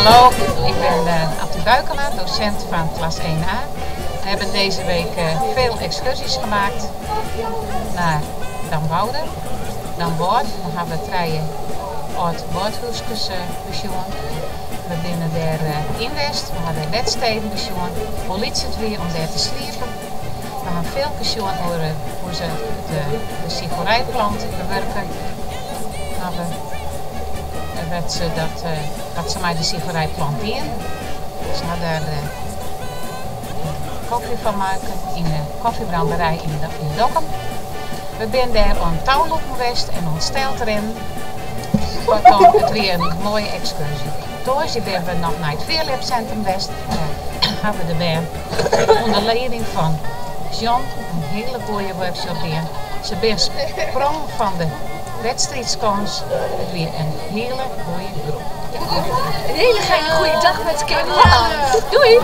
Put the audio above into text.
Hallo, ik ben Attie Buikema, docent van klas 1A. We hebben deze week veel excursies gemaakt naar Damwoude, Damwâld. Daar hawwe we trije âld wâldhúskes besjoen. We binne dêr yn west, we hawwe dêr bedsteden besjoen, hoe lyts it wie om dêr te sliepen. We hawwe in filmke sjoen oer hoe't se de cichorijplant bewurke hawwe. Wat se, dat, wat se mei de cichorijplant dienen. Se hawwe dêr kofje fan makke yn de kofjebranderij yn Dokkum. We binne dêr oan toulûken west en oan steltrinnen. Kortom, it wie in moaie ekskurzje. Tongersdei binne we noch nei it Fierljepsintrum west. Dêr hawwe de bern ûnder lieding fan John in hiele goede workshop dien. Se binne sprongen fan de wedstriidskâns. It wie in hiele goede groep. Een hele fijne goede dag met Kenny. Doei!